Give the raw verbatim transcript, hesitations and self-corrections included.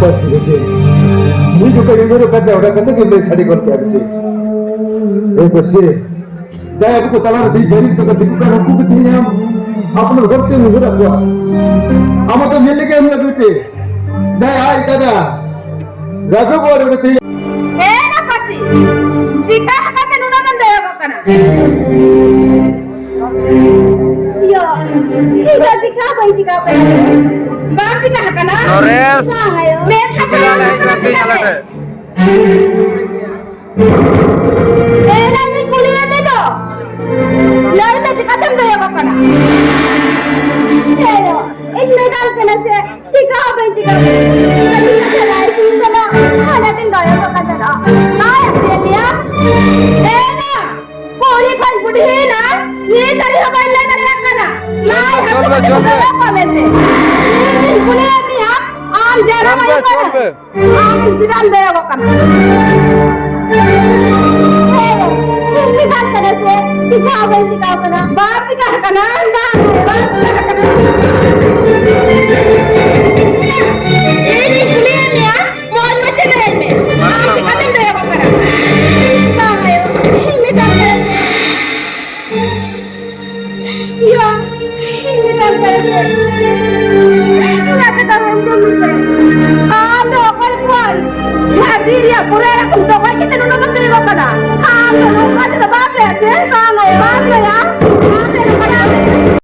ᱯᱟᱹᱨᱥᱤ ᱵᱤᱴᱤ, ᱢᱤᱫ ᱡᱚᱠᱷᱚᱡ ᱩᱭᱦᱟᱹᱨ ᱟᱠᱟᱫ ᱛᱮ ᱚᱱᱟ ᱠᱟᱛᱷᱟ ᱜᱮ ᱞᱟᱹᱭ ᱥᱟᱰᱮ ᱜᱚᱫ ᱠᱮᱫᱟ ᱵᱤᱴᱤ᱾ ᱮ ᱯᱟᱹᱨᱥᱤ, ᱡᱟᱦᱟᱸᱭ ᱟᱵᱚ ᱠᱚ ᱛᱟᱞᱟᱨᱮ ᱛᱮᱦᱮᱧ ᱵᱟᱹᱲᱤᱡ ᱠᱟᱛᱮ ᱫᱤᱠᱩ ᱠᱟᱱ ᱩᱱᱠᱩ ᱜᱮ ᱛᱮᱦᱮᱧ ᱟᱢ ᱟᱯᱱᱟᱨ ᱦᱚᱲ ᱛᱮᱢ ᱩᱭᱦᱟᱹᱨ ᱟᱠᱚᱣᱟ᱾ ᱟᱢ ᱦᱚᱸᱛᱚ ᱧᱮᱞ ᱞᱮᱜᱮ ᱦᱩᱭᱩᱜᱼᱟ ᱵᱤᱴᱤ, ᱡᱟᱦᱟᱸᱭ ᱟᱡ ᱫᱟᱫᱟ ᱨᱟᱜᱷᱚ ᱵᱚᱲ ᱨᱮ ᱛᱮᱦᱮᱧ ᱮ ᱨᱟᱯᱟᱥᱤ, ᱪᱤᱠᱟ ᱟᱠᱟᱱ ᱛᱮ ᱱᱩᱱᱟᱹᱜ ᱮᱢ ᱫᱟᱭᱟ ᱠᱟᱱᱟ? ᱤᱭᱟᱹ, ᱤᱧ ᱫᱚ ᱪᱤᱠᱟ ᱵᱟᱹᱧ ᱪᱤᱠᱟ ᱟᱠᱟᱱᱟ᱾ ᱵᱟᱢ ᱪᱤᱠᱟ ᱟᱠᱟᱱᱟ? ᱱᱚᱨᱮᱥ, ᱵᱟᱝ ᱟᱭᱳ᱾ ᱢᱮᱱ ᱠᱟᱛᱮ ᱪᱤᱠᱟ ᱞᱮ ᱦᱮᱡ ᱞᱮᱱ ᱛᱤᱧ ᱟᱞᱮ ᱴᱷᱮᱱ? ᱮᱱᱟᱝ ᱤᱧ ᱠᱩᱞᱤᱭᱮᱫ ᱢᱮ ᱫᱚ᱾ ᱞᱟᱹᱭ ᱢᱮ, ᱪᱤᱠᱟᱛᱮᱢ ᱫᱟᱭᱟ ᱠᱟᱱᱟ? ᱤᱧ ᱫᱚ ᱤᱧ ᱢᱮᱛᱟᱢ ᱠᱟᱱᱟ ᱥᱮ, ᱪᱤᱠᱟ ᱦᱚᱸ ᱵᱟᱹᱧ ᱪᱤᱠᱟ ᱠᱟᱱᱟ᱾ ᱠᱟᱹᱴᱤᱡ ᱠᱟᱛᱮ ᱞᱟᱭ ᱥᱩᱨ ᱠᱟᱱᱟ, ᱦᱟᱱᱟᱛᱮᱧ ᱫᱚᱭᱚᱜ ᱠᱟᱱ ᱛᱟᱦᱮᱱᱟ᱾ ᱵᱟᱭ ᱦᱟᱹᱥᱩᱭᱮᱫ ᱢᱮᱭᱟ? ᱮ ᱱᱟ, ᱠᱩᱲᱤ ᱠᱷᱚᱱ ᱵᱩᱰᱷᱤ ᱮᱱᱟ, ᱱᱤᱛ ᱫᱷᱟᱹᱨᱤᱡ ᱦᱚᱸ ᱵᱟᱹᱧ ᱞᱟᱹᱭ ᱫᱟᱲᱮᱭᱟᱜ ᱠᱟᱱᱟ᱾ ᱞᱟᱭ ᱦᱟᱹᱥᱩ ᱪᱚᱞ ᱵᱮ, ᱠᱟᱛᱮ ᱪᱚᱞ ᱵᱮ᱾ ᱫᱚᱭᱚᱜ ᱠᱚ ᱢᱮᱱᱛᱮ᱾ ᱤᱧ ᱠᱩᱞᱤᱭᱮᱫ ᱢᱮᱭᱟ, ᱟᱢ ᱡᱟᱱᱟᱢ ᱪᱚᱞ ᱵᱮ, ᱟᱭᱳ ᱪᱚᱞ ᱠᱟᱱᱟ᱾ ᱵᱮ᱾ ᱟᱢ ᱪᱮᱫᱟᱜ ᱮᱢ ᱫᱟᱭᱟᱜᱚᱜ ᱠᱟᱱᱟ? ᱦᱮᱸ, ᱤᱧ ᱪᱮᱫᱟᱜ ᱠᱟᱱᱟ ᱥᱮ? ᱪᱮᱫᱟᱜ ᱵᱟᱹᱧ ᱪᱮᱠᱟᱣ ᱠᱟᱱᱟ? ᱵᱟᱢ ᱪᱮᱠᱟ ᱟᱠᱟᱱᱟ, ᱵᱟᱝ, ᱵᱟᱢ ᱪᱮᱠᱟ ᱟᱠᱟᱱᱟ᱾ ᱤᱧᱤᱧ ᱠᱩᱞᱤᱭᱮᱫ ᱢᱮᱭᱟ, ᱢᱚᱡᱽ ᱢᱚᱡᱽ ᱛᱮ ᱞᱟᱹᱭᱟᱹᱧ ᱢᱮ᱾ ᱟᱢ ᱪᱮᱠᱟᱛᱮᱢ ᱫᱟᱭᱟᱜᱚᱜ ᱠᱟᱱᱟ? ᱵᱟᱝ ᱟᱭᱳ, ᱤᱧ ᱢᱮᱛᱟᱢ ᱠᱟᱱᱟ ᱥᱮ᱾ ᱤᱭᱟᱹ, ᱤᱧ ᱢᱮᱛᱟᱢ ᱠᱟᱱᱟ ᱥᱮ, ᱤᱧᱟᱜ ᱠᱟᱛᱷᱟ ᱟᱸᱡᱚᱢ ᱢᱮᱥᱮ᱾ ᱟᱢ ᱫᱚ ᱚᱠᱚᱭ ᱠᱷᱚᱱ ᱱᱚᱣᱟ ᱵᱤᱨ ᱨᱮᱭᱟᱜ ᱯᱩᱨᱟᱹ ᱟᱲᱟᱜ ᱠᱚᱢ ᱫᱚᱦᱚᱭ ᱠᱟᱛᱮ ᱱᱚᱰᱮ ᱫᱚᱢ ᱫᱩᱲᱩᱵ ᱟᱠᱟᱱᱟ? ᱟᱢ ᱫᱚ ᱱᱚᱝᱠᱟ ᱛᱮᱫᱚ ᱵᱟᱢ ᱞᱟᱹᱭᱟ ᱥᱮ, ᱵᱟᱢ ᱞᱟᱹᱭᱟ, ᱵᱟᱢ ᱞᱟᱹᱭᱟ᱾ ᱟᱢ ᱫᱚ ᱱᱚᱝᱠᱟ ᱫᱚ ᱵᱟᱢ ᱞᱟᱹᱭᱟ᱾